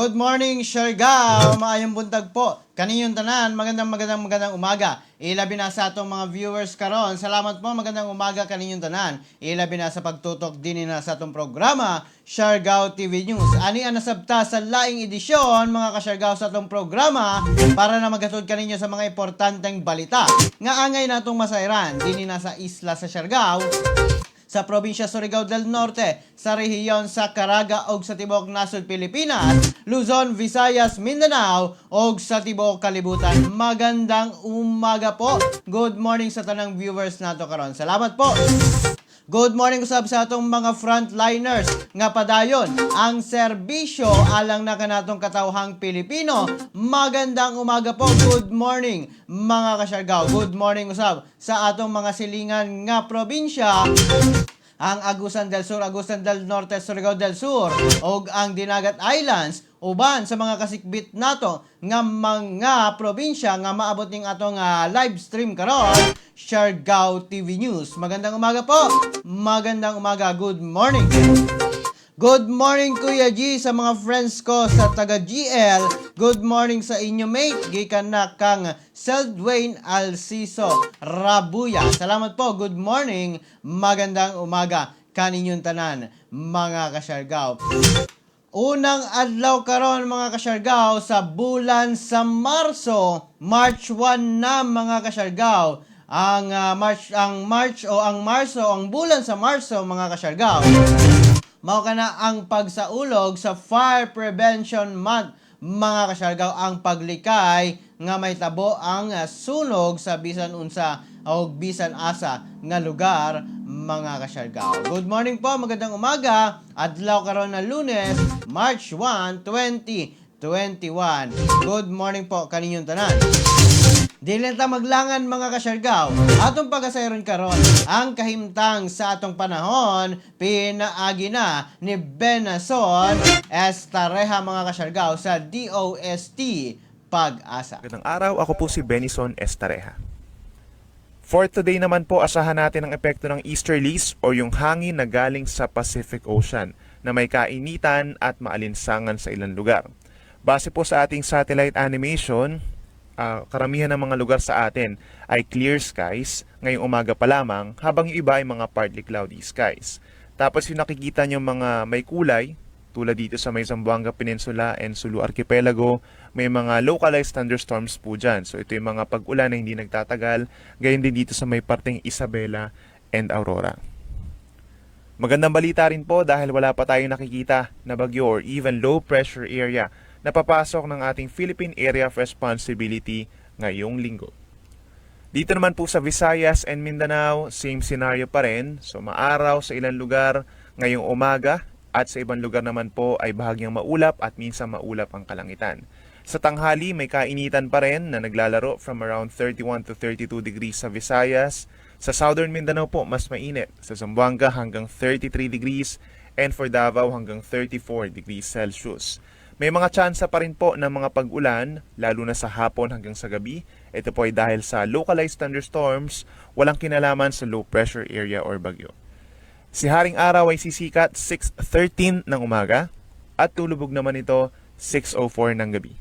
Good morning, Siargao! Maayong buntag po kaninyong tanan. Magandang magandang magandang umaga. Ilabi na sa atong mga viewers karon. Salamat po, magandang umaga kaninyong tanan. Ilabi na sa pagtutok din na sa atong programa, Siargao TV News. Ani ang nasabta sa laing edisyon, mga kasyargao, sa atong programa para na maghatod kaninyo sa mga importanteng balita nga angay natong masayran dinhi na sa isla sa Siargao, sa probinsya Surigao del Norte, sa rehiyon sa Caraga ug sa tibuok nasod Pilipinas, Luzon, Visayas, Mindanao ug sa tibuok kalibutan. Magandang umaga po. Good morning sa tanang viewers nato karon. Salamat po. Good morning usab sa atong mga frontliners nga padayon ang serbisyo alang na kanatong katawhang Pilipino. Magandang umaga po. Good morning, mga kasyargao. Good morning usab sa atong mga silingan nga probinsya, ang Agusan del Sur, Agusan del Norte, Surigao del Sur ug ang Dinagat Islands, uban sa mga kasikbit nato nga mga probinsya nga maabot ning atong live stream karon, Siargao TV News. Magandang umaga po. Magandang umaga. Good morning. Good morning, Kuya G, sa mga friends ko sa taga GL. Good morning sa inyo, mate. Gikan na kang Seldwayne Alciso Rabuya. Salamat po. Good morning. Magandang umaga kaninyong tanan, mga kasyargao. Unang adlaw karon, mga kasyargao, sa bulan sa Marso, March 1 na, mga kasyargao. Ang March, ang March o ang Marso, ang bulan sa Marso, mga kasyargao. Mao kana ang pagsaulog sa Fire Prevention Month, mga kasyargao, ang paglikay nga may tabo ang sunog sa bisan unsa o bisan asa nga lugar, mga kasyargao. Good morning po, magandang umaga. Adlaw karon na Lunes, March 1, 2021. Good morning po kaninyong tanan. Dili ta maglangan, mga kasyargao. Atong pagasayron karon ang kahimtang sa atong panahon pinaagi na ni Benison Estareja, mga kasyargao, sa DOST Pag-asa. Magandang araw, ako po si Benison Estareja. For today naman po, asahan natin ang epekto ng easterlies o yung hangin na galing sa Pacific Ocean na may kainitan at maalinsangan sa ilang lugar. Base po sa ating satellite animation, karamihan ng mga lugar sa atin ay clear skies ngayong umaga pa lamang, habang yung iba ay mga partly cloudy skies. Tapos yung nakikita nyo mga may kulay, tulad dito sa may Zamboanga Peninsula and Sulu Archipelago, may mga localized thunderstorms po dyan. So ito yung mga pag-ulan na hindi nagtatagal, gayon din dito sa may parteng Isabela and Aurora. Magandang balita rin po dahil wala pa tayong nakikita na bagyo or even low pressure area na papasok ng ating Philippine Area of Responsibility ngayong linggo. Dito naman po sa Visayas and Mindanao, same scenario pa rin. So maaraw sa ilang lugar ngayong umaga at sa ibang lugar naman po ay bahagyang maulap at minsan maulap ang kalangitan. Sa tanghali, may kainitan pa rin na naglalaro from around 31 to 32 degrees sa Visayas. Sa Southern Mindanao po, mas mainit. Sa Zamboanga hanggang 33 degrees and for Davao hanggang 34 degrees Celsius. May mga tsansa pa rin po ng mga pag-ulan, lalo na sa hapon hanggang sa gabi. Ito po ay dahil sa localized thunderstorms, walang kinalaman sa low pressure area or bagyo. Si Haring Araw ay sisikat 6:13 ng umaga at tulubog naman ito 6:04 ng gabi.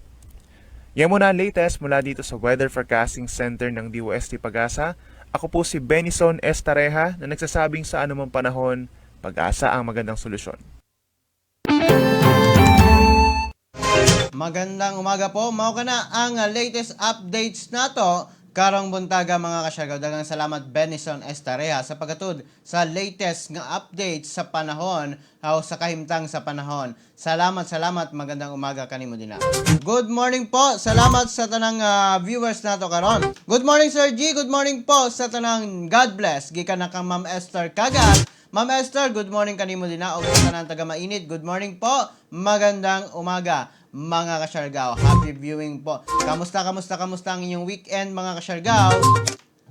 Yan muna ang latest mula dito sa Weather Forecasting Center ng DOST Pag-asa. Ako po si Benison Estareja na nagsasabing sa anumang panahon, pag-asa ang magandang solusyon. Magandang umaga po. Mao kana ang latest updates nato karong buntaga, mga kasyargao. Daghang salamat, Benison Estareja, sa paghatod sa latest nga updates sa panahon o sa kahimtang sa panahon. Salamat, salamat. Magandang umaga kanimo din na. Good morning po. Salamat sa tanang viewers nato karon. Good morning, Sir G. Good morning po sa tanang God bless. Gikan na kang Ma'am Esther Kagat. Ma'am Esther, good morning kanimo din na. Og sa tanang taga mainit. Good morning po. Magandang umaga, mga kasyargao. Happy viewing po. Kamusta, kamusta, kamusta ang inyong weekend, mga kasyargao?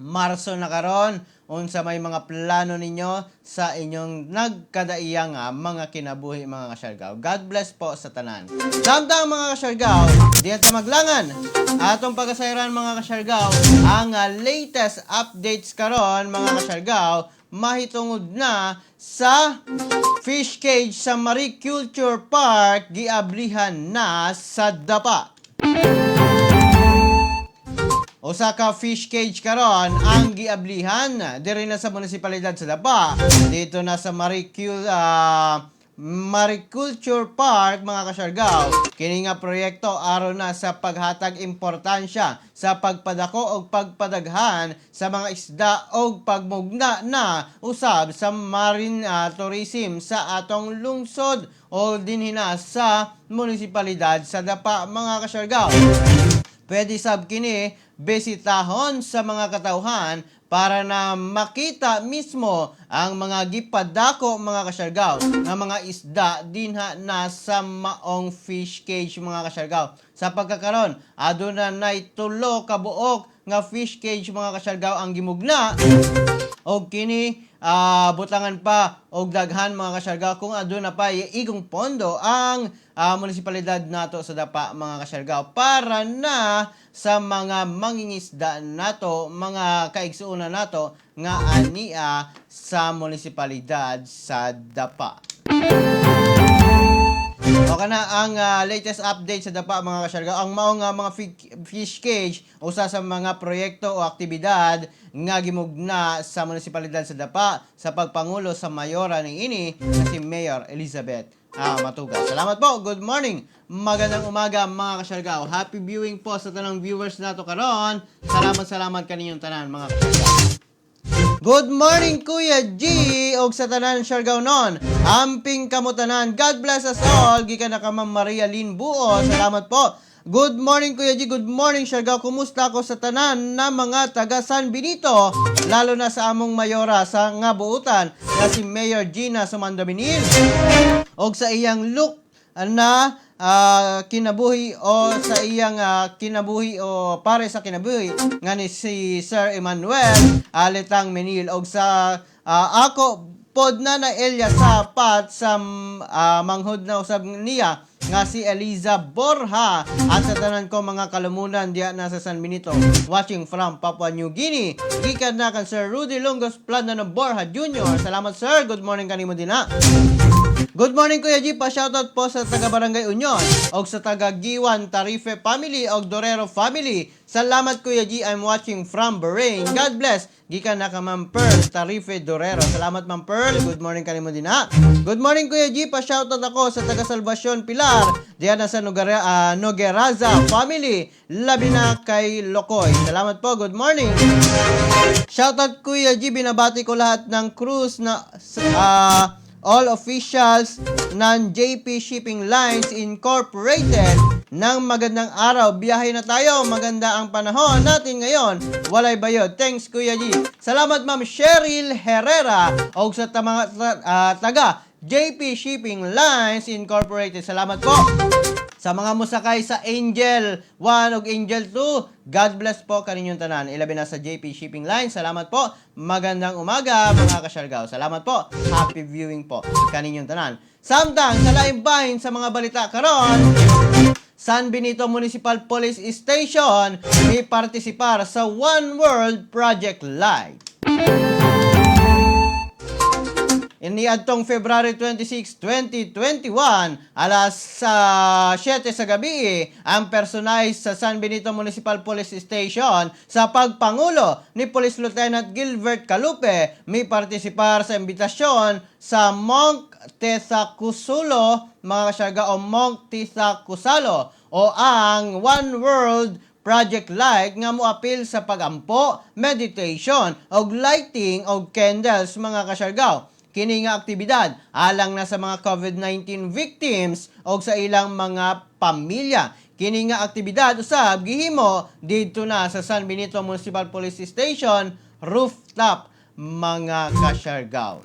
Marso na karon, unsa may mga plano ninyo sa inyong nagkadaiyang mga kinabuhi, mga kasyargao? God bless po sa tanan. Samtang, mga kasyargao, di ta maglangan. Atong pagasayran, mga kasyargao, ang latest updates karon, mga kasyargao. Mahitungod na sa fish cage sa Mariculture Park, giablihan na sa Dapa. Usa ka fish cage karon ang giablihan diri na sa munisipalidad sa Dapa, dito na sa Mariculture Park, mga Kasiargao. Kini nga proyekto aron na sa paghatag importansya sa pagpadako og pagpadaghan sa mga isda og pagmugna na usab sa marine tourism sa atong lungsod o dinhi na sa munisipalidad sa Dapa, mga Kasiargao. Pwede sab kini bisitahon sa mga katawhan para na makita mismo ang mga gipadako, mga Kasiargao, nga mga isda dinha na sa maong fish cage, mga Kasiargao. Sa pagkakaron, aduna nay 3 ka buok nga fish cage, mga Kasiargao, ang gimugna og kini butangan pa og daghan, mga Kasiargao, kung aduna pa igong pondo ang munisipalidad nato sa Dapa, mga Kasiargao, para na sa mga mangingisda nato, mga kaigsuonan nato nga ania sa munisipalidad sa Dapa. O kana ang latest update sa Dapa, mga Kasiargao. Ang mao nga mga fish cage usa sa mga proyekto o aktibidad nga gimugna sa munisipalidad sa Dapa sa pagpangulo sa mayora ni ini na si Mayor Elizabeth Matuga. Salamat po. Good morning. Magandang umaga, mga Kasiargao. Happy viewing po sa tanang viewers nato karon. Salamat, salamat kaninyong tanan, mga Kasiargao. Good morning, Kuya G, og sa tanan Siargao non. Amping kamutanan. God bless us all. Gikan na ka Ma'am Maria Lynn Buo. Salamat po. Good morning, Kuya G. Good morning, Siargao. Kumusta ako sa tanan na mga taga San Benito, lalo na sa among mayora sa nga buutan na si Mayor Gina Sumandominil og sa iyang look na kinabuhi o sa iyang kinabuhi o pare sa kinabuhi nga ni si Sir Emmanuel Alitang Menil og sa ako pod na na Elia Sapat sa manghod na usab niya nga si Eliza Borja at sa tanan ko mga kalumunan diya na sa San Benito, watching from Papua New Guinea, gikan na kan Sir Rudy Longos Plano Borja Jr. Salamat, sir. Good morning kanimo din na. Good morning, Kuya G, pa-shoutout po sa taga Barangay Union og sa taga Giwan Tarife family og Dorero family. Salamat, Kuya G, I'm watching from Bahrain. God bless. Gikan na ka Ma'am Pearl Tarife Dorero. Salamat, Ma'am Pearl. Good morning kanimo din ha. Good morning, Kuya G, pa-shoutout ako sa taga Salvacion Pilar. Diyan na sa Nogeraza family. Labi na kay Lokoy. Salamat po. Good morning. Shoutout, Kuya G, binabati ko lahat ng crews na all officials ng JP Shipping Lines Incorporated ng magandang araw. Biyahe na tayo. Maganda ang panahon natin ngayon. Walay bayod. Thanks, Kuya G. Salamat, Ma'am Cheryl Herrera og sa taga JP Shipping Lines Incorporated. Salamat po. Sa mga musakay sa Angel 1 ug Angel 2, God bless po kaninyong tanan. Ilabi na sa JP Shipping Line. Salamat po. Magandang umaga, mga Kasiargao. Salamat po. Happy viewing po kaninyong tanan. Samtang sa laing bahin sa mga balita karon, San Benito Municipal Police Station may partisipar sa One World Project Light. Iniadtong February 26, 2021, alas 7 sa gabi, ang personay sa San Benito Municipal Police Station sa pagpangulo ni Police Lieutenant Gilbert Calupe may partisipar sa imbitasyon sa Monk Tesakusulo, mga Kasiargao, o Monk Tisakusalo o ang One World Project Light nga moapil sa pagampo, meditation og lighting og candles, mga Kasiargao. Kini nga aktibidad alang na sa mga COVID-19 victims og sa ilang mga pamilya. Kini nga aktibidad usab gihimo didto na sa San Benito Municipal Police Station rooftop, mga Kasiargao.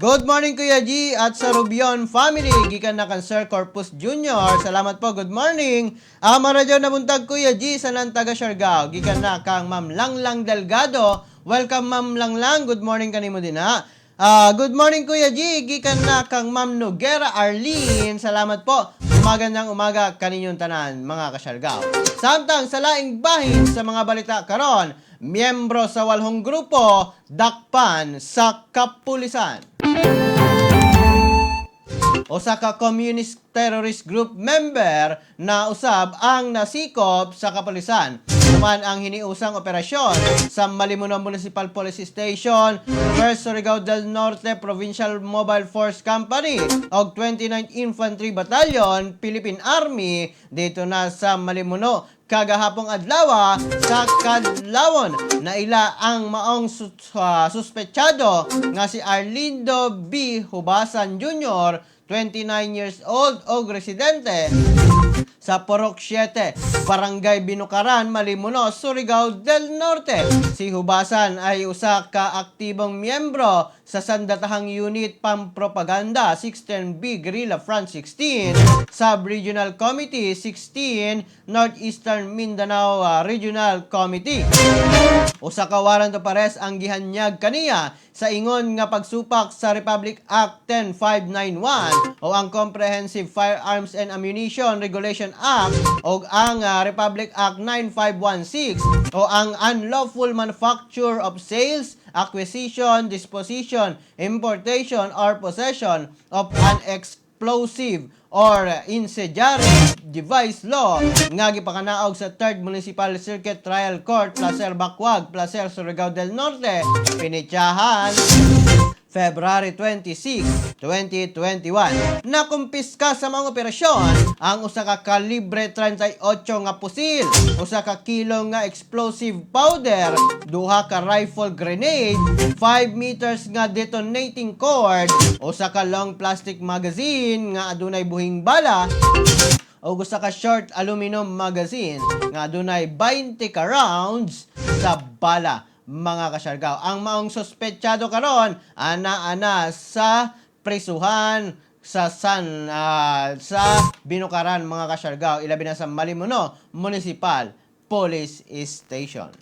Good morning, Kuya G, at sa Rubion family gikan na kan Sir Corpus Jr. Salamat po. Good morning. Maradyo na buntag, Kuya G, sa nan taga Siargao. Gikan na kang Ma'am Langlang Delgado. Welcome, Ma'am Langlang. Good morning kanimo din ha. Good morning, Kuya G, gikan na kang Ma'am Noguera Arlene. Salamat po. Magandang umaga kaninyong tanan, mga Kasiargao. Samtang sa laing bahin sa mga balita karon, Miyembro sa walhong grupo, dakpan sa kapulisan. Usa ka communist terrorist group member na usab ang nasikop sa kapulisan. Human ang hiniusang operasyon sa Malimuno Municipal Police Station, 1st Surigao del Norte Provincial Mobile Force Company og 29th Infantry Battalion, Philippine Army dito na sa Malimuno kagahapong adlaw sa Kadlawon. Naila ang maong suspetsado nga si Arlindo B. Hubasan Jr., 29 years old og residente sa Porok 7, Barangay Binukaran, Malimuno, Surigao del Norte. Si Hubasan ay usa ka aktibong miyembro sa Sandatahang Unit Pampropaganda 16B Guerrilla Front 16, Sub-Regional Committee 16, Northeastern Mindanao Regional Committee. Usa ka warrant of arrest ang gihanyag kaniya sa ingon nga pagsupak sa Republic Act 10591 o ang Comprehensive Firearms and Ammunition Regulation Act o ang Republic Act 9516 o ang Unlawful Manufacture of Sales, Acquisition, Disposition, Importation or Possession of an Explosive or Incendiary Device Law nga gipakanaog sa 3rd Municipal Circuit Trial Court, Placer Bacuag, Placer, Surigao del Norte, pinitsahan February 26, 2021. Nakumpiska sa mga operasyon ang usa ka kalibre 38 nga pusil, usa ka kilo nga explosive powder, duha ka rifle grenade, 5 meters nga detonating cord, usa ka long plastic magazine nga adunay buhing bala, o usa ka short aluminum magazine nga adunay 20 ka rounds sa bala, mga kasyargaw. Ang maong suspetsado karon ana-ana sa prisuhan sa Binukaran, mga kasyargaw, ilabi na sa Malimuno Municipal Police Station.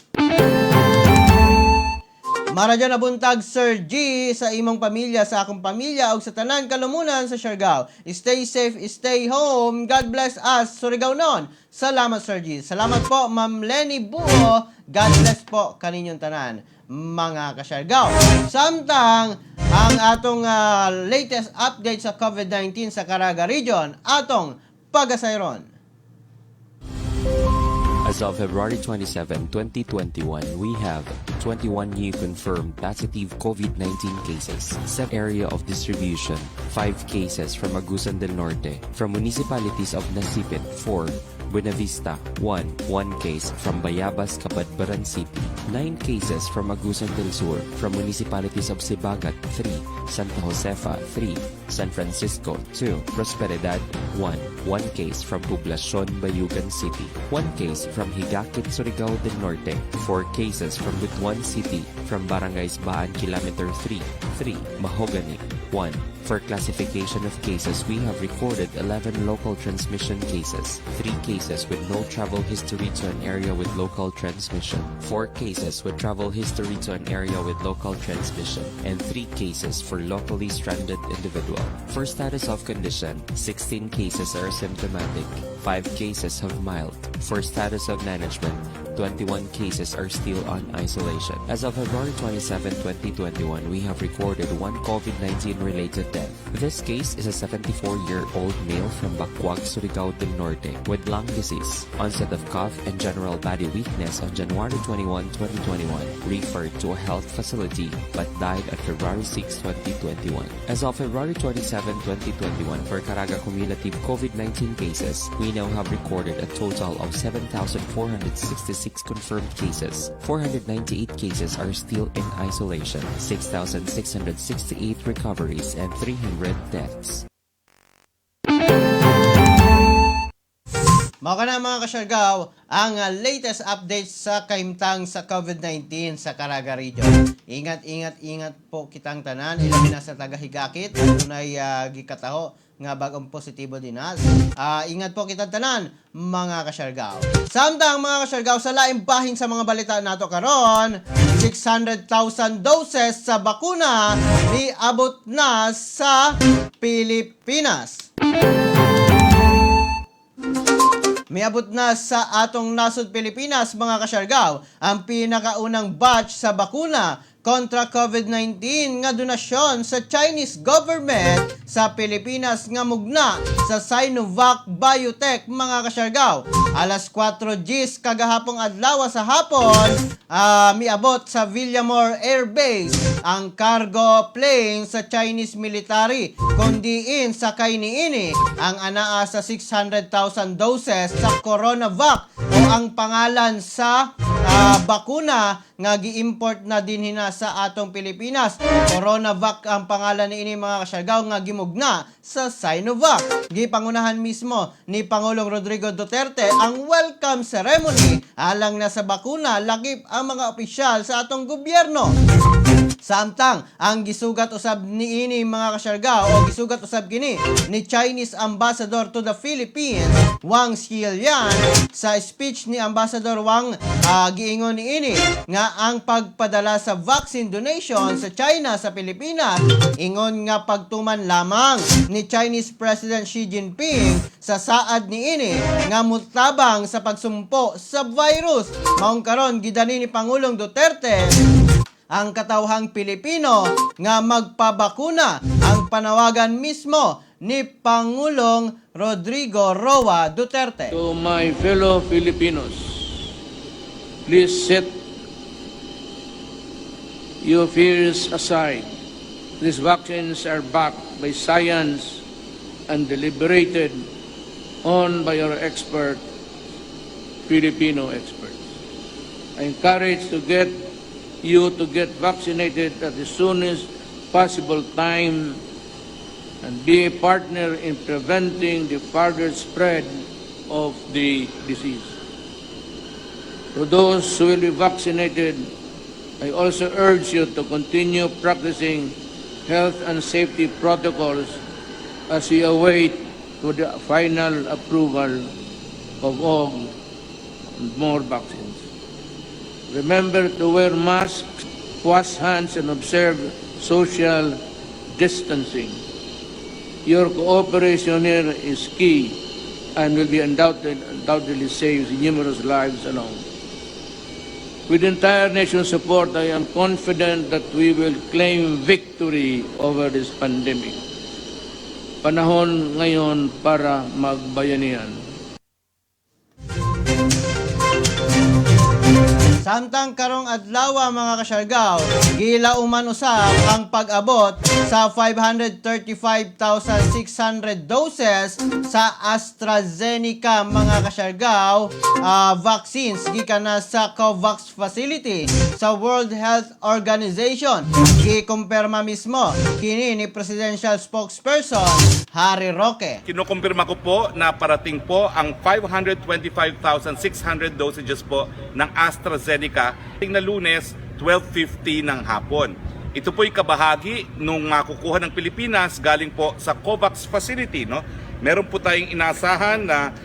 Maradyo na buntag, Sir G, sa imong pamilya, sa akong pamilya, ug sa tanan kalumunan sa Siargao. Stay safe, stay home. God bless us, Surigao non. Salamat, Sir G. Salamat po, Ma'am Lenny Buo. God bless po kaninyong tanan, mga kasyargao. Samtang ang atong latest update sa COVID-19 sa Caraga Region, atong pagasayron. As of February 27, 2021, we have 21 new confirmed positive COVID-19 cases. 7 area of distribution, 5 cases from Agusan del Norte, from municipalities of Nasipit, 4, Buenavista, 1, 1 case from Bayabas, Cabadbaran City, 9 cases from Agusan del Sur, from municipalities of Sibagat, 3, Santa Josefa, 3, San Francisco, 2, Prosperidad, 1, 1 case from Poblacion, Bayugan City, 1 case from Higakit, Surigao del Norte, 4 cases from Butuan City, from Barangays Baan, Kilometer 3, 3, Mahogany, 1. For classification of cases, we have recorded 11 local transmission cases, 3 cases with no travel history to an area with local transmission, 4 cases with travel history to an area with local transmission, and 3 cases for locally stranded individual. For status of condition, 16 cases are asymptomatic, 5 cases have mild. For status of management, 21 cases are still on isolation. As of February 27, 2021, we have recorded one COVID-19 related death. This case is a 74-year-old male from Bacuag, Surigao del Norte with lung disease, onset of cough and general body weakness on January 21, 2021, referred to a health facility but died on February 6, 2021. As of February 27, 2021, for Caraga cumulative COVID-19 cases, we now have recorded a total of 7,466 confirmed cases. 498 cases are still in isolation, 6,668 recoveries, and 300 deaths. Mao kana, mga kasyargaw, ang latest updates sa kahimtang sa COVID-19 sa Caraga Region. Ingat, ingat, ingat po kitang tanan. Ilabi na sa taga-Higakit. Adunay gikataho nga bagong positibo dinas. Ingat po kitang tanan, mga kasyargaw. Samtang, mga kasyargaw, sa laing bahin sa mga balita nato karon, 600,000 doses sa bakuna niabot na sa Pilipinas. Miabot na sa atong nasod Pilipinas, mga kasyargaw, ang pinakaunang batch sa bakuna kontra COVID-19 nga donasyon sa Chinese government sa Pilipinas nga mugna sa Sinovac Biotech, mga kasyargaw. Alas 4 gis kagahapong adlaw sa hapon, miabot sa Villamor Air Base ang cargo plane sa Chinese military kung diin sakay niini ang anaa sa 600,000 doses sa CoronaVac o ang pangalan sa bakuna nga gi-import na dinhi na sa atong Pilipinas. CoronaVac ang pangalan niini, mga kasyargaw, nga gimugna sa Sinovac. Gipangunahan mismo ni Pangulong Rodrigo Duterte ang welcome ceremony alang na sa bakuna, lakip ang mga opisyal sa atong gobyerno. Samtang ang gisugat usab niini, mga kasyargaw, o gisugat usab kini ni Chinese Ambassador to the Philippines Wang Xilian. Sa speech ni Ambassador Wang, giingon niini nga ang pagpadala sa vaccine donation sa China sa Pilipinas ingon nga pagtuman lamang ni Chinese President Xi Jinping sa saad niini nga mutabang sa pagsumpo sa virus. Maong karon gidani ni Pangulong Duterte ang katawhang Pilipino nga magpabakuna, ang panawagan mismo ni Pangulong Rodrigo Roa Duterte. To my fellow Filipinos, please set your fears aside. These vaccines are backed by science and deliberated on by our expert, Filipino experts. I encourage to get you to get vaccinated at the soonest possible time and be a partner in preventing the further spread of the disease. For those who will be vaccinated, I also urge you to continue practicing health and safety protocols as we await for the final approval of all and more vaccines. Remember to wear masks, wash hands, and observe social distancing. Your cooperation here is key and will be undoubtedly save numerous lives along. With the entire nation's support, I am confident that we will claim victory over this pandemic. Panahon ngayon para magbayanihan. Samtang karong adlaw, mga kasyargaw, gilauman usab ang pag-abot sa 535,600 doses sa AstraZeneca, mga kasyargaw, vaccines gikan na sa COVAX facility sa World Health Organization. Gikumpirma mismo kini ni Presidential Spokesperson Harry Roque. Kinukumpirma ko po na parating po ang 525,600 dosages po ng AstraZeneca na Lunes, 12:50 ng hapon. Ito po'y kabahagi nung makukuha ng Pilipinas galing po sa COVAX facility. No? Meron po tayong inasahan na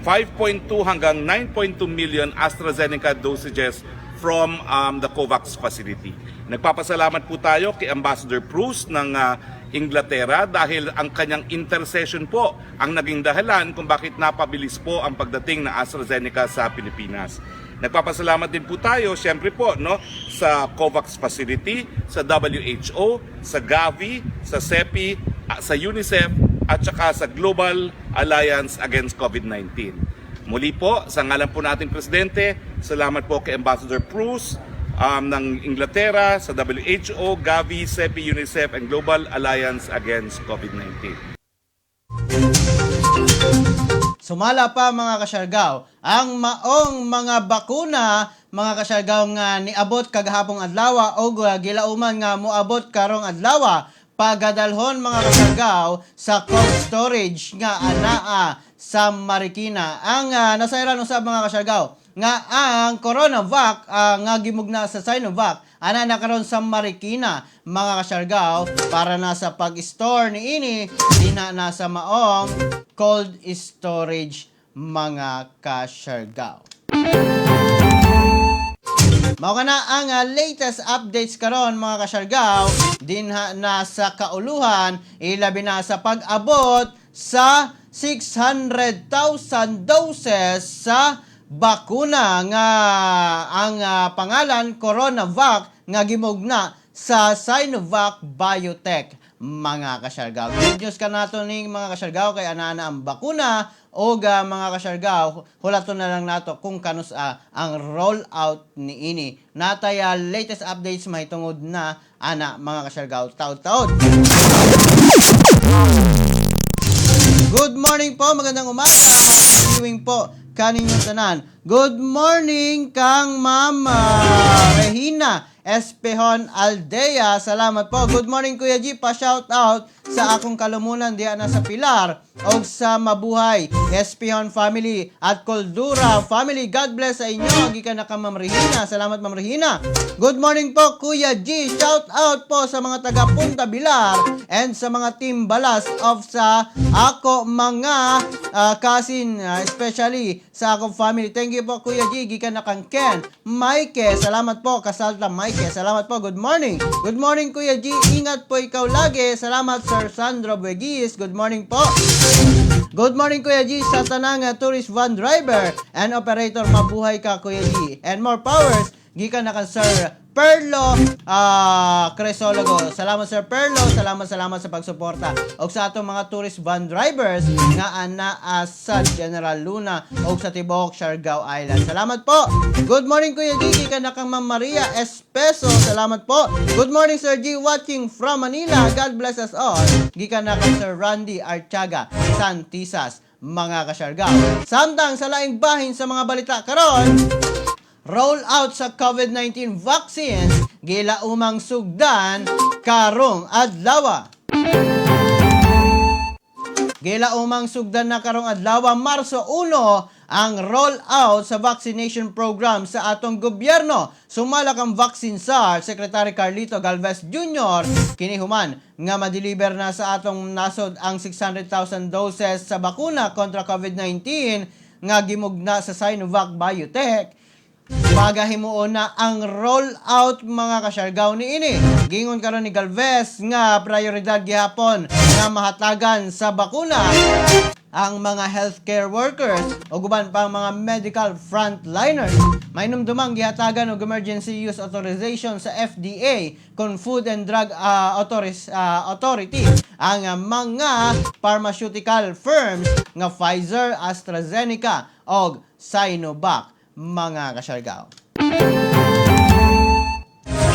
5.2 hanggang 9.2 million AstraZeneca dosages from the COVAX facility. Nagpapasalamat po tayo kay Ambassador Bruce ng Inglaterra dahil ang kanyang intercession po ang naging dahilan kung bakit napabilis po ang pagdating ng AstraZeneca sa Pilipinas. Nagpapasalamat din po tayo, siyempre po, no, sa COVAX facility, sa WHO, sa Gavi, sa CEPI, sa UNICEF, at saka sa Global Alliance Against COVID-19. Muli po, sa ngalan po nating Presidente, salamat po kay Ambassador Bruce ng Inglaterra, sa WHO, Gavi, CEPI, UNICEF, and Global Alliance Against COVID-19. Sumala pa, mga kasyargaw, ang maong mga bakuna, mga kasyargaw, nga niabot kagahapong adlaw o gilauman nga moabot karong adlaw, pagadalhon, mga kasyargaw, sa cold storage nga anaa sa Marikina. Ang nasayran usab, mga kasyargaw, nga ang CoronaVac nga gimugna sa Sinovac ana na karon sa Marikina, mga kasyargaw, para na sa pag-store niini dina na sa maong cold storage, mga kasyargaw. Mao kana ang latest updates karon, mga kasyargaw, dinha na sa kauluhan, ilabi na sa pag-abot sa 600,000 doses sa bakuna nga ang pangalan CoronaVac nga gimugna sa Sinovac Biotech, mga kasyargaw. Good news kanato ning, mga kasyargaw, kay ana-ana ang bakuna o mga kasyargaw, hulaton na lang nato kung kanus-a ang roll out niini. Natay latest updates mahitungod na ana, mga kasyargaw, taod-taod. Good morning po, magandang umaga. Happy viewing po kaninyong tanan. Good morning kang Ma'am Regina Espehon Aldea. Salamat po. Good morning, Kuya G. Pa-shout out sa akong kalumunan diya na sa Pilar og sa Mabuhay Espehon family at Coldura family. God bless sa inyo. Gikan na ka Ma'am Regina. Salamat, Ma'am Regina. Good morning po, Kuya G. Shout out po sa mga taga Punta Bilar and sa mga team Balas of sa ako mga cousin, especially sa akong family. Thank you po, Kuya G. Gikan na kang Ken. Mike, salamat po. Kasalta Mike. Salamat po. Good morning. Good morning, Kuya G. Ingat po ikaw lagi. Salamat, Sir Sandro Buegis. Good morning po. Good morning, Kuya G, sa tanang tourist van driver and operator. Mabuhay ka, Kuya G. And more powers. Gikan na kang Sir Perlo Cresologo. Salamat, Sir Perlo. Salamat, salamat sa pagsuporta. Og sa atong mga tourist van drivers nga anaa sa General Luna og sa tibuok Siargao Island. Salamat po. Good morning, Kuya G. Gikan na kang Ma'am Maria Espeso. Salamat po. Good morning, Sir G. Watching from Manila. God bless us all. Gikan na kang Sir Randy Archaga Santisas, mga kasyargaw. Samtang sa laing bahin sa mga balita karon, roll out sa COVID-19 vaccines gilaumang sugdan karong adlaw. Gilaumang sugdan na karong adlaw, Marso 1, ang roll out sa vaccination program sa atong gobyerno. Sumala kang Vaccine Czar Secretary Carlito Galvez Jr., kini human nga madeliver na sa atong nasod ang 600,000 doses sa bakuna kontra COVID-19 nga gimugna sa Sinovac Biotech. Pagahimuon na ang roll out, mga kasyargaw, niini. Gingon karon ni Galvez nga prioridad gihapon nga mahatagan sa bakuna ang mga healthcare workers o uban pang mga medical frontliners. Mainumdumang gihatagan og emergency use authorization sa FDA kon Food and Drug Authority ang mga pharmaceutical firms nga Pfizer, AstraZeneca og Sinovac, mga kasyargaw.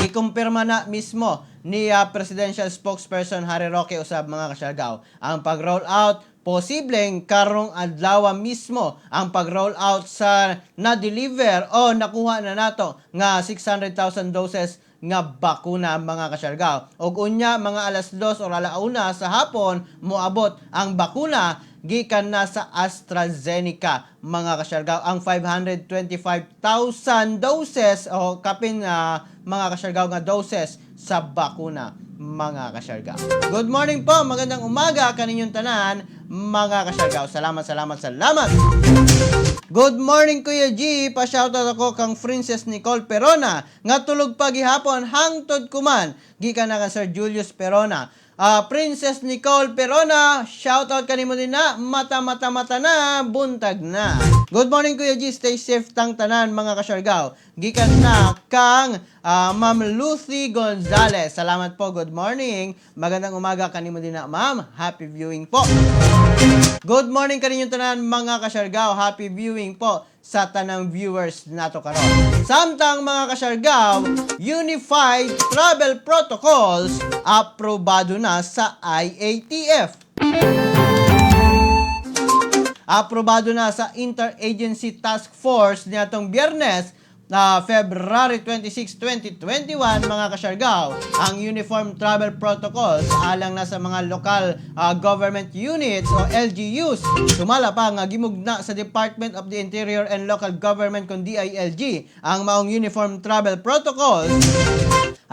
Ikumpirma na mismo ni presidential spokesperson Harry Roque usab, mga kasyargaw, ang pag-roll out. Posibleng karong adlaw mismo ang pag-roll out sa na-deliver o nakuha na nato nga 600,000 doses nga bakuna, mga kasyargaw. Og unya mga alas 2 o alauna sa hapon moabot ang bakuna gikan na sa AstraZeneca, mga kasyargaw, ang 525,000 doses o kapin mga kasyargaw nga doses sa bakuna, mga kasyargaw. Good morning po, magandang umaga kaninyong tanan, mga kasyargaw. Salamat, salamat, salamat. Good morning, Kuya G. Pa-shoutout ako kang Princess Nicole Perona nga tulog pa gihapon hangtod kuman. Gikan na kang Sir Julius Perona. Princess Nicole Perona, shoutout kanimo din na. Mata mata mata na, buntag na. Good morning, Kuya G, stay safe tang tanan, mga kasyargaw. Gikan na kang Ma'am Lucy Gonzalez. Salamat po, good morning. Magandang umaga kanimo din na, ma'am. Happy viewing po. Good morning kaninyong tanan, mga kasyargaw. Happy viewing po sa tanang viewers nato karon. Samtang, mga kasyargaw, Unified Travel Protocols aprobado na sa IATF. Aprobado na sa Interagency Task Force niadtong Biyernes na February 26, 2021, mga kasyargaw, ang Uniform Travel Protocols alang na sa mga local government units o LGUs. Sumala pa nga gimugna sa Department of the Interior and Local Government kon DILG ang maong Uniform Travel Protocols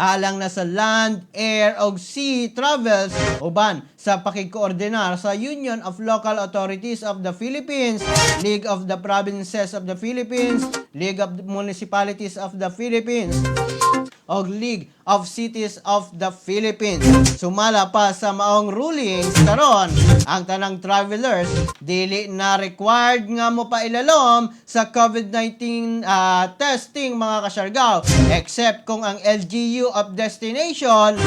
alang na sa land, air o sea travels uban sa pakigkoordinar sa Union of Local Authorities of the Philippines, League of the Provinces of the Philippines, League of Municipalities of the Philippines og League of Cities of the Philippines. Sumala pa sa maong rulings karon, ang tanang travelers dili na required nga mo pailalom sa COVID-19 testing, mga kasyargaw, except kung ang LGU of destination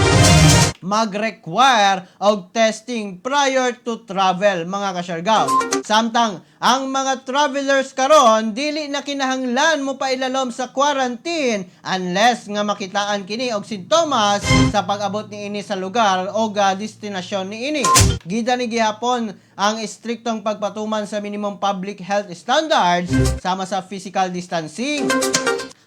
mag-require og testing prior to travel, mga kasyargaw. Samtang ang mga travelers karon dili na kinahanglan mo pailalom sa quarantine unless nga makitaan kini og sintomas sa pag-abot niini sa lugar o destinasyon niini. Gida ni gihapon ang istriktong pagpatuman sa minimum public health standards sama sa physical distancing,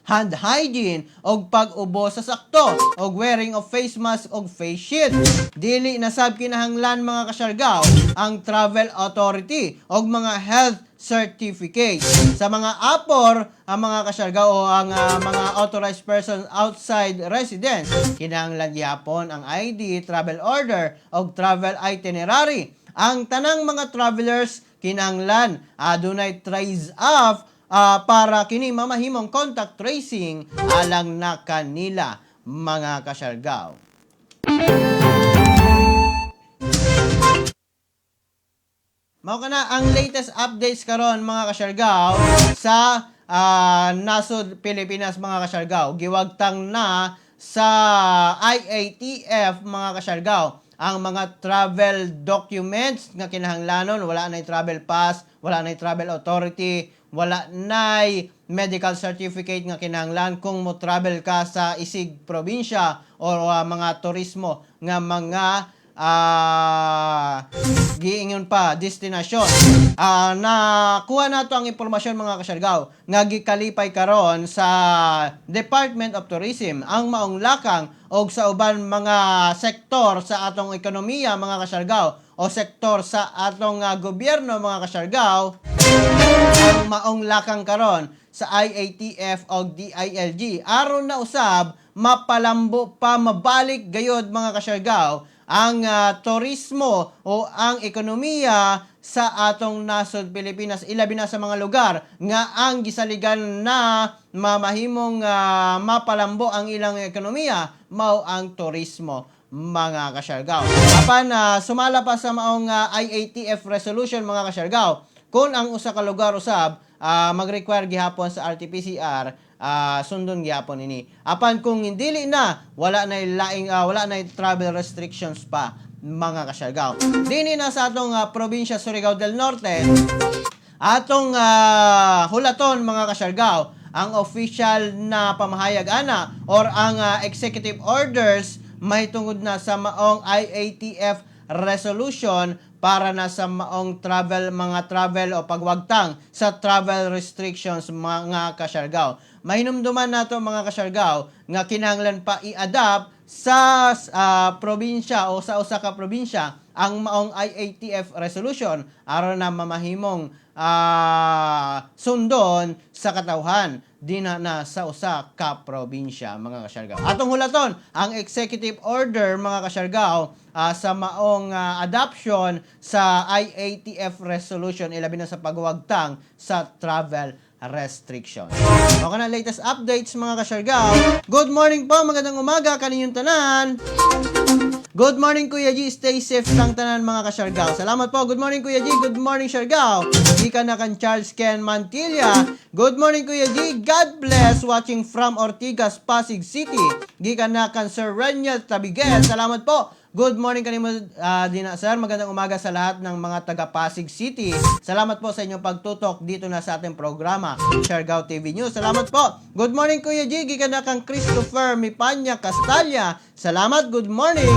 hand hygiene og pag-ubo sa sakto og wearing of face mask og face shield. Dili na sab kinahanglan, mga kasyargaw, ang travel authority og mga health certificate. Sa mga APOR, ang mga kasyargaw o ang mga authorized person outside residence, kinahanglan gihapon ang ID, travel order og travel itinerary. Ang tanang mga travelers kinahanglan adunay trace off para kini mamahimong contact tracing alang na kanila, mga kasyargaw. Mao kana ang latest updates karon, mga kasyargaw, sa nasod Pilipinas, mga kasyargaw. Giwagtang na sa IATF, mga kasyargaw, ang mga travel documents nga kinahanglanon. Wala na travel pass, wala na travel authority, wala na medical certificate nga kinahanglan kung mo travel ka sa isig probinsya o mga turismo nga mga giingon pa destinasyon. Nakuha nato ang impormasyon, mga kasyargaw, nga gikalipay karon sa Department of Tourism ang maong lakang og sa uban mga sektor sa atong ekonomiya, mga kasyargaw, o sektor sa atong gobyerno, mga kasyargaw, ang maong lakang karon sa IATF o DILG aron na usab mapalambo pa, mabalik gayod, mga kasyargaw, ang turismo o ang ekonomiya sa atong nasod Pilipinas, ilabi na sa mga lugar nga ang gisaligan na mamahimong mapalambo ang ilang ekonomiya mao ang turismo, mga kasyargaw. Apan sumala pa sa maong IATF resolution, mga kasyargaw, kung ang usa ka lugar usab mag-require gihapon sa RT-PCR, sundon gihapon ini. Apan kung hindi na, wala na laing wala na travel restrictions pa, mga kasyargaw. Dini na sa atong probinsya Surigao del Norte, atong hulaton, mga kasyargaw, ang official na pamahayag ana or ang executive orders mahitungod na sa maong IATF resolution para na sa maong travel, mga travel o pagwagtang sa travel restrictions, mga kasyargaw. Mahinumduman nato, mga kasyargaw, nga kinahanglan pa i-adapt sa probinsya o sa usa ka probinsya ang maong IATF resolution aron na mamahimong sundon sa katawhan dina na sa usa ka probinsya, mga kasyargaw. Atong hulaton ang executive order, mga kasyargaw, sa maong adoption sa IATF resolution, ilabi na sa pagwagtang sa travel restriction. Okay na latest updates, mga kasyargaw. Good morning po, magandang umaga kaninyong tanan. Good morning, Kuya G. Stay safe lang tanan, mga kasyargaw. Salamat po. Good morning, Kuya G. Good morning, Siargao. Gikan na kan Charles Ken Mantilla. Good morning, Kuya G. God bless. Watching from Ortigas, Pasig City. Gikan na kan Sir Reniel Tabiguel. Salamat po. Good morning kanimo dina, sir. Magandang umaga sa lahat ng mga taga Pasig City. Salamat po sa inyong pagtutok dito na sa ating programa, Siargao TV News. Salamat po. Good morning, Kuya G. Gikan na kang Christopher Mipanya Castalia. Salamat. Good morning.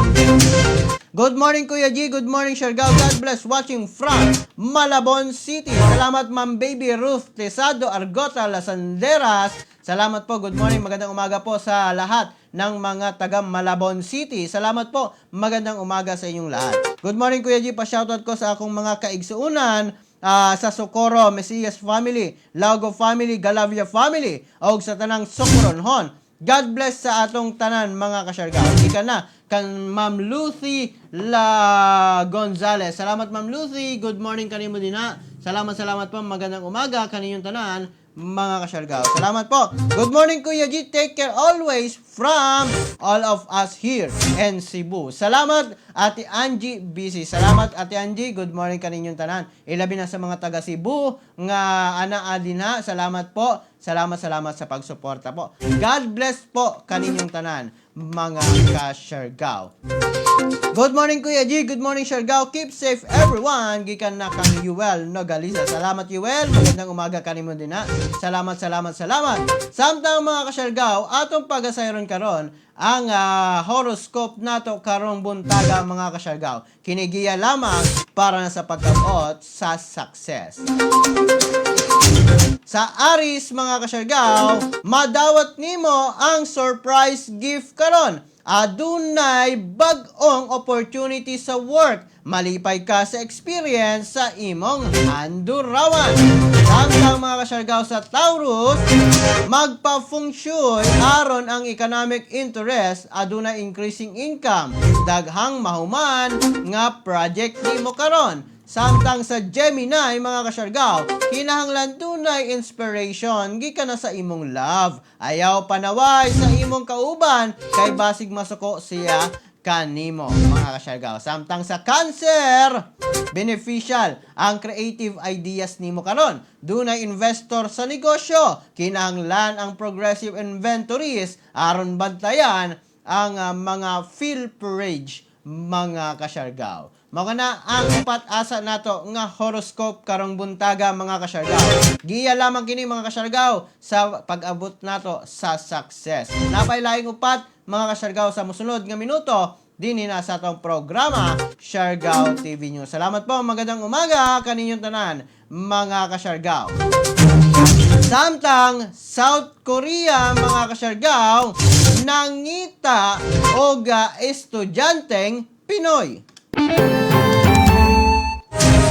Good morning, Kuya G. Good morning, Siargao. God bless. Watching from Malabon City. Salamat, Ma'am Baby Ruth Tesado Argota Lasanderas. Salamat po. Good morning. Magandang umaga po sa lahat ng mga taga Malabon City. Salamat po. Magandang umaga sa inyong lahat. Good morning, Kuya G. Pa-shoutout ko sa akong mga kaigsuunan sa Socorro, Mesias family, Lago family, Galavia family, og sa tanang Socoronhon. God bless sa atong tanan, mga kasyargao. Gikan na kan Ma'am Lucy La Gonzales. Salamat, Ma'am Lucy. Good morning kanimo dina. Salamat, salamat po. Magandang umaga kaninyong tanan. mga kasyargao. Salamat po. Good morning, Kuya G. Take care always from all of us here in Cebu. Salamat, Ate Angie BC. Salamat, Ate Angie. Good morning kaninyong tanan. Ilabi na sa mga taga Cebu nga ana adina. Salamat po. Salamat, salamat sa pagsuporta po. God bless po kaninyong tanan, mga kasyargao. Good morning, Kuya G. Good morning, Siargao. Keep safe, everyone. Gikan na kang Yuel Nogalisa. Salamat, Yuel. Magandang umaga kanimo din ha. Salamat, salamat, salamat. Samtang, mga kasyargao, atong pagasayron karon ang horoscope nato karong buntaga, mga kasyargao. Kini giya lamang para na sa pagkabot sa success. Sa Aries, mga kasyargao, madawat nimo ang surprise gift karon. Adunay bag-ong opportunity sa work. Malipay ka sa experience sa imong handurawan. Samtang, mga kasyargao, sa Taurus, magpa-feng shui aron ang economic interest, adunay increasing income. Daghang mahuman nga project nimo karon. Samtang sa Gemini, mga kasyargao, kinahanglan dunay inspiration gikan na sa imong love. Ayaw panaway sa imong kauban kay basig masuko siya kanimo, mga kasyargao. Samtang sa Cancer, beneficial ang creative ideas nimo karon. Dunay investor sa negosyo, kinahanglan ang progressive inventories aron bantayan ang mga pilferage, mga kasyargao. Mao na ang upat asa nato nga horoscope karong buntaga, mga kasyargao. Giya lamang kini, mga kasyargao, sa pag-abot nato sa success. Napay laing upat, mga kasyargao, sa musunod nga minuto dinhi na sa atong programa Siargao TV News. Salamat po, magandang umaga kaninyong tanan, mga kasyargao. Samtang South Korea, mga kasyargao, nangita og estudyanteng Pinoy.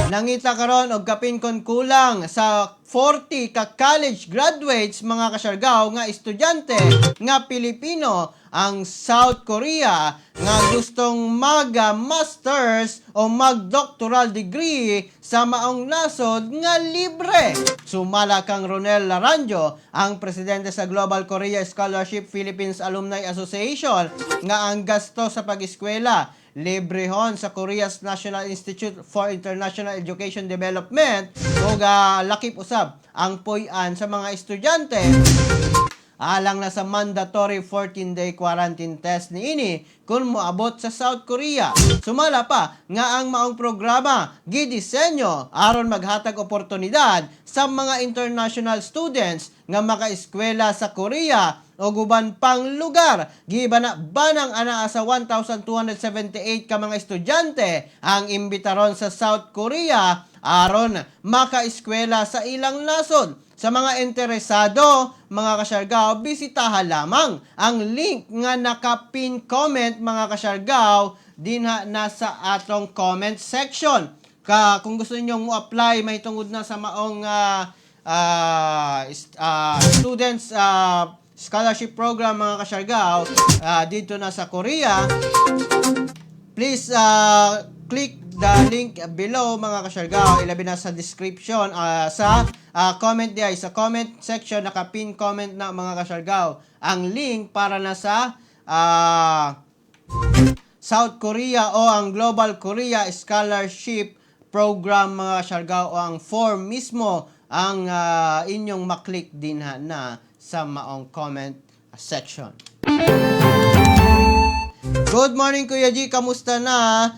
Nangita karon og kapin kon kulang sa 40 ka college graduates, mga kasyargao, nga estudyante nga Pilipino ang South Korea nga gustong mag-masters o mag-doctoral degree sa maong nasod nga libre. Sumala kang Ronel Laranjo, ang presidente sa Global Korea Scholarship Philippines Alumni Association, nga ang gasto sa pag-eskwela librehon sa Korea's National Institute for International Education Development ug lakip usab ang puy-an sa mga estudyante alang na sa mandatory 14-day quarantine test niini kung moabot sa South Korea. Sumala pa nga ang maong programa gidisenyo aron maghatag oportunidad sa mga international students nga makaeskwela sa Korea o uban pang lugar. Gibana-banang anaa sa 1,278 ka mga estudyante ang imbitaron sa South Korea aron makaeskwela sa ilang nasod. Sa mga interesado, mga kasyargao, bisitahan lamang ang link nga naka-pin comment, mga kasyargao, dinha na sa atong comment section. Kung gusto niyo mo apply mahitungod na sa maong students scholarship program, mga kasyargao, dito na sa Korea, please click the link below, mga kasyargao, ilabi na sa description, sa comment diay sa comment section, naka-pin comment na, mga kasyargao, ang link para na sa South Korea o ang Global Korea Scholarship Program, mga kasyargao, o ang form mismo ang inyong maklik din ha na sa maong comment section. Good morning, Kuya G, kamusta na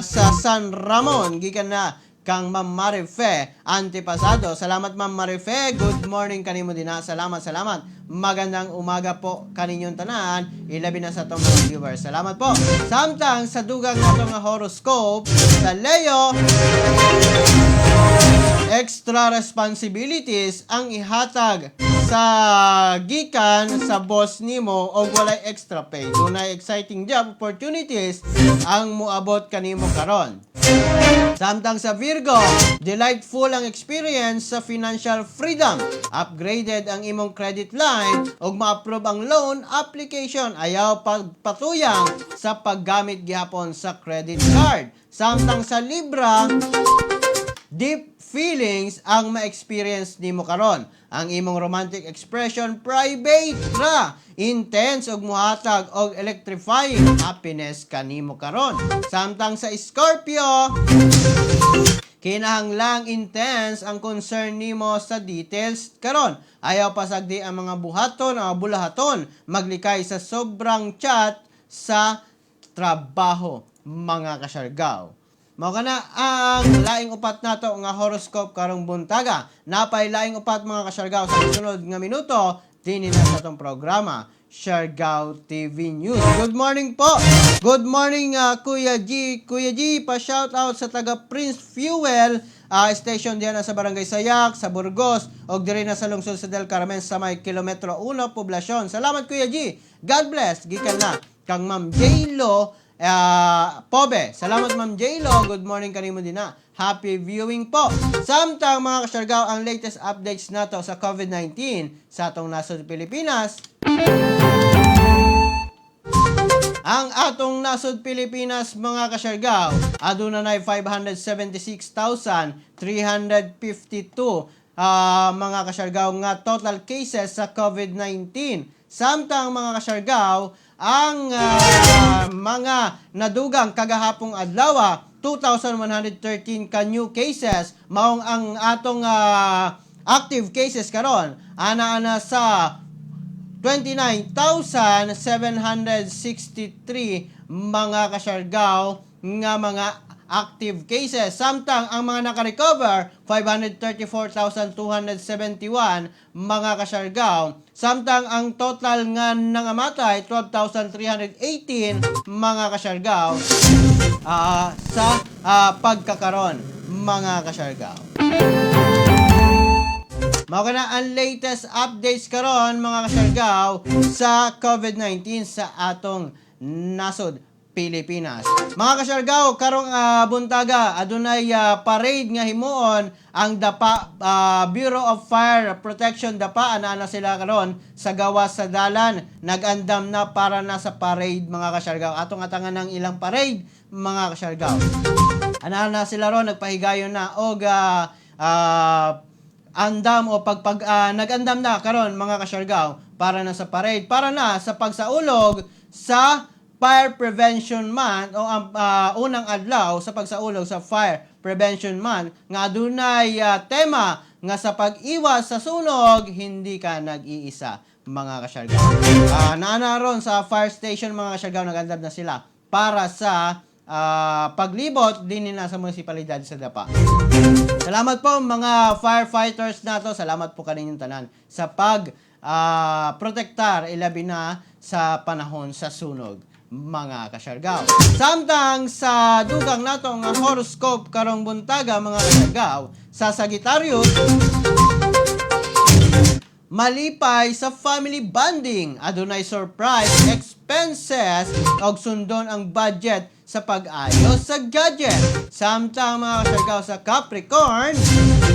sa San Ramon? Gikan na kang Ma'am Marife Antipasado. Salamat, Ma'am Marife. Good morning kanimo din ha. Salamat, salamat. Magandang umaga po kaninyong tanan. Ilabi na sa atong mga viewers. Salamat po. Samtang sa dugang nato nga horoscope sa Leo, extra responsibilities ang ihatag sa gikan sa boss nimo og walay extra pay. Dunay exciting job opportunities ang moabot kanimo karon. Samtang sa Virgo, delightful ang experience sa financial freedom. Upgraded ang imong credit line ug ma-approve ang loan application. Ayaw pagpatuyang sa paggamit gihapon sa credit card. Samtang sa Libra, deep feelings ang ma-experience nimo karon. Ang imong romantic expression private ra, intense ug muhatag og electrifying happiness kanimo karon. Samtang sa Scorpio, kinahanglang intense ang concern nimo sa details karon. Ayaw pasagdi ang mga buhaton o bulahaton maglikay sa sobrang chat sa trabaho, mga kasyargaw. Mao kana ang laing upat nato nga horoscope karong buntaga. Napay laing upat, mga kasyargaw, sa sunod nga minuto dinhi na sa atong programa, Siargao TV News. Good morning po. Good morning, Kuya G. Kuya G, pa shout out sa taga Prince Fuel station diyan na sa Barangay Sayak, sa Burgos, og diri na sa lungsod sa Del Carmen sa may kilometro 1 poblasyon. Salamat, Kuya G. God bless. Gikan na kang Ma'am J-Lo Pobe. Salamat, Ma'am J-Lo. Good morning kanimo din na. Happy viewing po. Samtang, mga kasyargaw, ang latest updates nato sa COVID-19 sa atong nasod Pilipinas. Ang atong nasod Pilipinas, mga kasyargaw, aduna nay 576,352 mga kasyargaw nga total cases sa COVID-19. Samtang, mga kasyargaw, ang mga nadugang kagahapong adlaw, 2,113 ka new cases, maong ang atong active cases karon ana-ana sa 29,763, mga kasyargaw, nga mga active cases. Samtang ang mga nakarecover, 534,271, mga kasyargaw. Samtang ang total nga nangamatay, 12,318, mga kasyargaw, sa pagkakaron, mga kasyargaw. Mao kana ang latest updates karon, mga kasyargaw, sa COVID-19 sa atong nasod Pilipinas. Mga kasyargaw, karong buntaga adunay parade nga himuon ang Dapa Bureau of Fire Protection Dapa. Ana na sila karon sa gawas sa dalan, nagandam na para na sa parade, mga kasyargaw. Atong atangan ng ilang parade, mga kasyargaw. Ana na sila ron, nagpahigayon na og andam o pagpag nag-andam na karon, mga kasyargaw, para na sa parade, para na sa pagsaulog sa Fire Prevention Month o ang unang adlaw sa pagsaulog sa Fire Prevention Month nga adunay tema nga sa pag-iwas sa sunog, hindi ka nag-iisa, mga kasyargaw. Naana ron sa fire station, mga kasyargaw, nag-andam na sila para sa paglibot din nila sa munisipalidad sa Dapa. Salamat po, mga firefighters nato. Salamat po kaninyong tanan sa pag protektar ilabi na sa panahon sa sunog, mga kasyargaw. Samtang sa dugang nato nga horoscope karong buntaga, mga kasyargaw, sa Sagittarius, malipay sa family bonding, adunay surprise expenses og sundon ang budget sa pag-ayos sa gadget. Samtang, mga kasyargaw, sa Capricorn,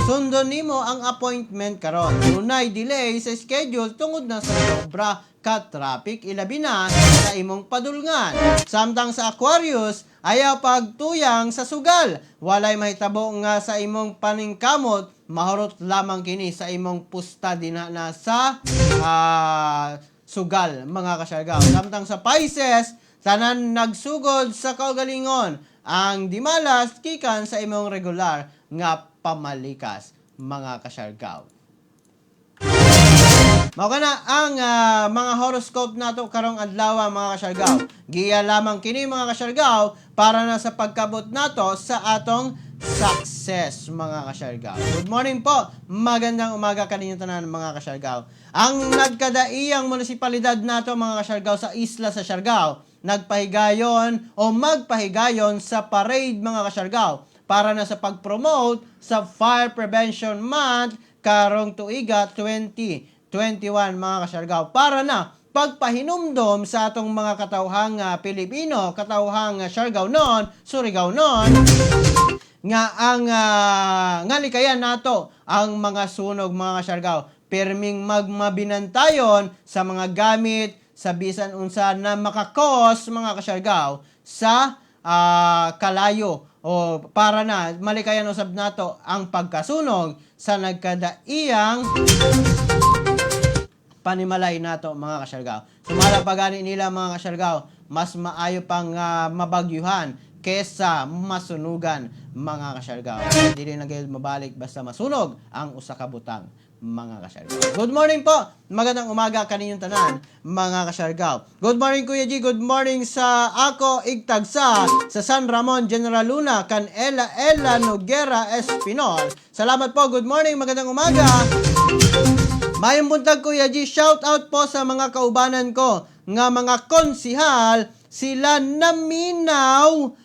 sundon nimo ang appointment karon. Dunay delay sa schedule tungod na sa sobra ka traffic ilabi na sa imong padulngan. Samtang sa Aquarius, ayaw pagtuyang sa sugal. Walay mahitabo nga sa imong paningkamot, mahurot lamang kini sa imong pusta dinha na sa sugal, mga kasyargaw. Samtang sa Pisces, tanan nagsugod sa kaugalingon. Ang dimalas gikan sa imong regular nga pamalikas, mga kasyargaw. Mao kana ang mga horoscope nato karong adlaw, mga kasyargaw. Giya lamang kini, mga kasyargaw, para na sa pagkabot nato sa atong success, mga kasyargaw. Good morning po. Magandang umaga kaninyo tanan, mga kasyargaw. Ang nagkadaiyang munisipalidad nato, mga kasyargaw, sa isla sa Siargao, nagpahigayon o magpahigayon sa parade, mga kasyargaw, para na sa pag-promote sa Fire Prevention Month karong tuiga 2021, mga kasyargaw, para na pagpahinumdom sa atong mga katawhang Pilipino, katawhang Siargao noon, Surigao noon, nga ang nga likayan nato ang mga sunog, mga kasyargaw. Pirming magmabinantayon sa mga gamit sa bisan unsa na makakos, mga kasyargaw, sa kalayo. O para na malikayan usab nato ang pagkasunog sa nagkadaiyang panimalay nato, mga kasyargaw. Sumala pa gani nila, mga kasyargaw, mas maayo pang mabagyuhan kesa masunugan, mga kasyargaw. Dili na gayud mabalik basta masunog ang usa ka butang, mga kasyargaw. Good morning po. Magandang umaga kaninyong tanan, mga kasyargaw. Good morning, Kuya G. Good morning sa ako igtagsa sa San Ramon, General Luna, kan Ella Ella Noguera Espinol. Salamat po. Good morning. Magandang umaga. Mayong buntag, Kuya G. Shout out po sa mga kaubanan ko nga mga konsihal, sila naminaw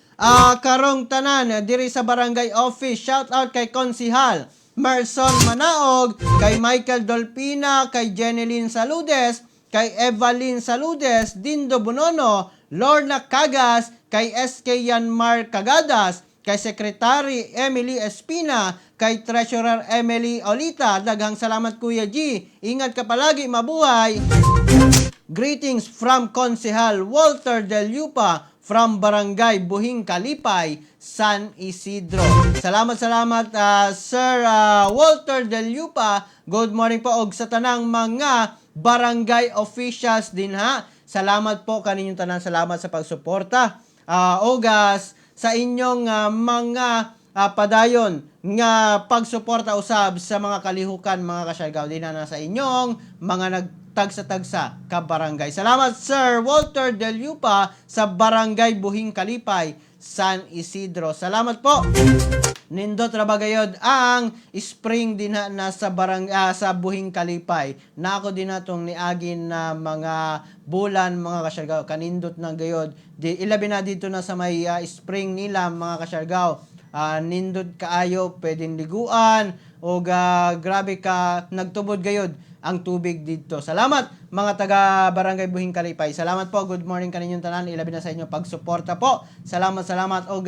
karong tanan diri sa barangay office. Shout out kay Konsihal Merson Manaog, kay Michael Dolpina, kay Jeneline Saludes, kay Evelyn Saludes, Dindo Bonono, Lorna Cagas, kay SK Yanmar Cagadas, kay Secretary Emily Espina, kay Treasurer Emily Olita. Daghang salamat, Kuya G. Ingat ka palagi, mabuhay. Greetings from Konsehal Walter Del Yupa from Barangay Buhing Kalipay, San Isidro. Salamat, salamat, Sir Walter Del Yupa. Good morning po og sa tanang mga barangay officials din ha. Salamat po kaninyong tanan. Salamat sa pagsuporta. Ogas sa inyong mga padayon nga pagsuporta usab sa mga kalihukan, mga kasyargaw, din na sa inyong mga nagtagsa-tagsa ka barangay. Salamat, Sir Walter Del Yupa sa Barangay Buhing Kalipay, San Isidro. Salamat po. Nindot ra ba gayod ang spring din na sa barang sa Buhing Kalipay. Na ako din natong niagin na mga bulan, mga kasyargaw, kanindot na gayod. Di ilabi na dito na sa may spring nila, mga kasyargaw. Nindot kaayo, pwedeng liguan o grabe ka nagtubod gayod ang tubig dito. Salamat, mga taga Barangay Buhing Kalipay. Salamat po. Good morning kaninyong tanan. Ilabi na sa inyo pagsuporta po. Salamat, salamat. Og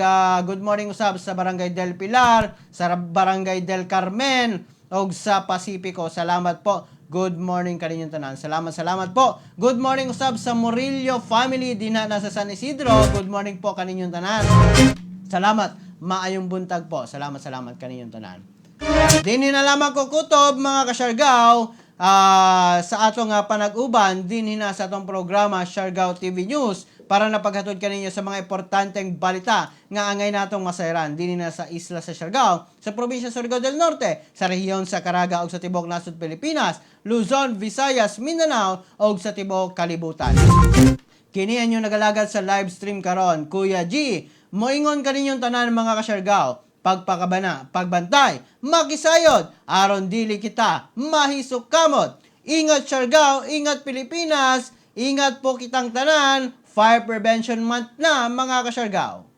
good morning usab sa Barangay Del Pilar, sa Barangay Del Carmen, og sa Pacifico. Salamat po. Good morning kaninyong tanan. Salamat, salamat po. Good morning usab sa Murillo family dinha na sa San Isidro. Good morning po kaninyong tanan. Salamat. Maayong buntag po. Salamat, salamat kaninyong tanan. Dinhi na lamang ko kutob, mga kasyargaw, sa atong panag-uban dinhi na sa atong programa Siargao TV News para napaghatod kaninyo sa mga importanteng balita nga angay natong masayran dinhi na sa isla sa Siargao, sa probinsya Surigao del Norte, sa rehiyon sa Caraga ug sa tibuok nasod Pilipinas, Luzon, Visayas, Mindanao ug sa tibuok kalibutan. Kini ang inyong nagalagad sa live stream karon, Kuya G. Moingon kaninyong tanan, mga kasyargaw, pagpakabana, pagbantay, makisayod, aron dili kita mahisok kamot. Ingat Siargao, ingat Pilipinas, ingat po kitang tanan. Fire Prevention Month na, mga kasyargaw.